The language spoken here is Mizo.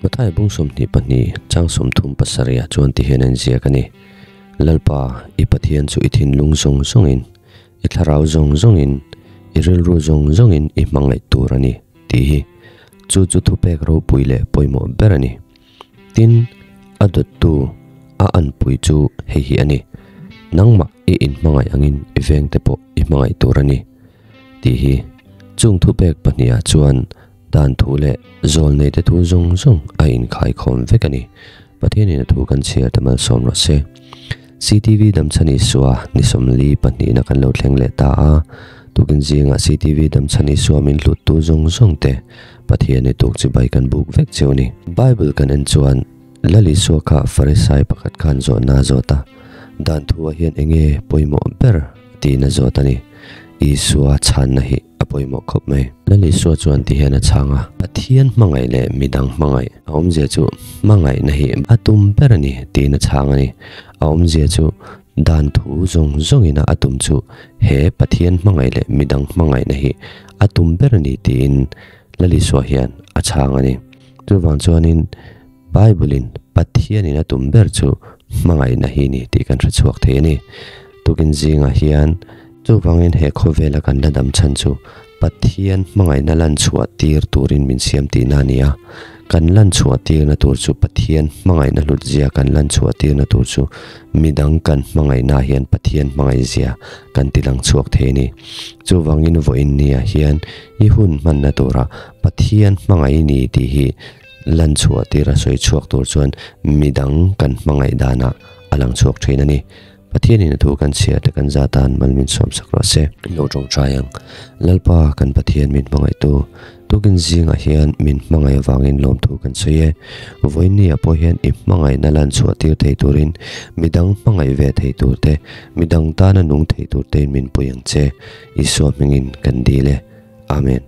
Mathai bung 22 chang 37 ah chuan ti hian a inziak a ni, Lalpa, i Pathian chu i thinlung zawng zawngin, i thlarau zawng zawngin, i rilru zawng zawngin i hmangaih tur a ni, tih hi chu chu thupek ropui leh pawimawh ber a ni. Tin, a dawttu, a anpui chu hei hi a ni, Nangmah i inhmangaih angin i vengte pawh i hmangaih tur a ni, tih hi. Chung thupek pahnihah chuan dan thu leh zawlneite thu zawng zawng a inkhaikhawm vek a ni. Pathianin a thu kan chhiar te malsawm rawh se. CTV Damchhan Isua ni 44 pahnihna kan lo thleng leh ta a, tukin zingah CTV Damchhan Isua min hluttu zawng zawng te Pathian i tuk chibai kan buk vek cheu ni. Bible kan en chuan Lal Isua kha Farisai pakhat khan zawhna a zawt a, dan thu ah hian enge pawimawh ber tiin a zawt a ni. Isua chhanna hi a pawimawh khawp mai. Lal Isua chuan ti hian a chhang a, Pathian hmangaih leh midang hmangaih a awmzia chu hmangaihna hi a tum ber a ni tiin a chhang a ni. A awmzia chu dan thu zawng zawngina a tum chu he Pathian hmangaih leh midang hmangaihna hi a tum ber a ni tiin Lal Isua hian a chhang a ni. Chuvang chuanin Bible-in Pathianin a tum ber chu hmangaihna hi ni tih kan hre chhuak thei a ni. Tukin zingah hian chuvangin he khawvela kan la dam chhan chu Pathian hmangaihna lan chhuah tir turin min siam tihna a ni a. Kan lan chhuah tirna tur chu Pathian hmangaihna hlut zia kan lan chhuah tirna tur chu midang kan hmangaihna hian Pathian hmangaih zia kan ti lang chhuak thei a ni. Chuvangin vawiin niah hian i hun hmanna tura Pathian hmangaih ni tih hi Lan chhuah tira sawi chhuak tur chuan midang kan hmangaih danah a lang chhuak thin a ni. Pathianin a thu kan chhiar te kan zat tan mal min sawm sak rawh se. Lo tawngtai ang. Lalpa kan Pathian min hmangaihtu, tukin zingah hian min hmangaih avangin lawmthu kan sawi e. Vawiinniah pawh hian i hmangaihna lan chhuah tir thei turin midang hmangaih ve thei tur te, midang tana nung thei tur tein min pui ang che. Isua hmingin kan dil e. Amen.